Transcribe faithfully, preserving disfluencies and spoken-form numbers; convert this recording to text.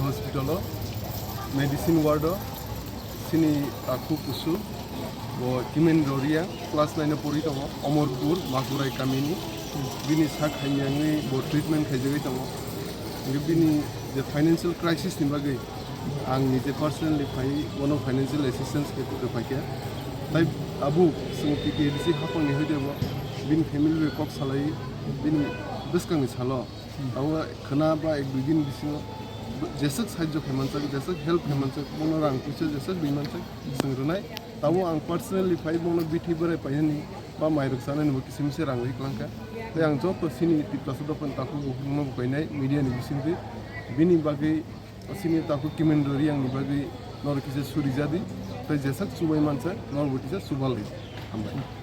Hospital o medicine ward o sini takhu kusu bo Kimen Roria class nine o pori tongo, Omorpur Makurai kamini. Bini sak hamyangwi bo treatment khaijagwi tongo. Hingke bini je financial crisis ni bagwi ang nije personally phai bono financial assistance khe khe phaikha. Tai abo chwng T T A D C hapangni hoide bo bini family bai kok salai bini bwskangni salo. Abo khwna ba ek dui din bisingo jeswk sahajyo khai mansak, jeswk help khai mansak, bono rang puisa jeswk ri mansak, chwng rwnai. Tabo ang personally phai bono bithi berai painani ba mairok chanani bo kisim se rang ri klangkha. Tai ang joto sini Tiprasa dophani takhuk bukhukno bo kainai media ni bisingtwi bini bagwi sini takhuk Kimen Roria ni bagwi norok kisa suri jadi. Tai jeswk chubai mansak norok bo kisa chubalai. Hambai.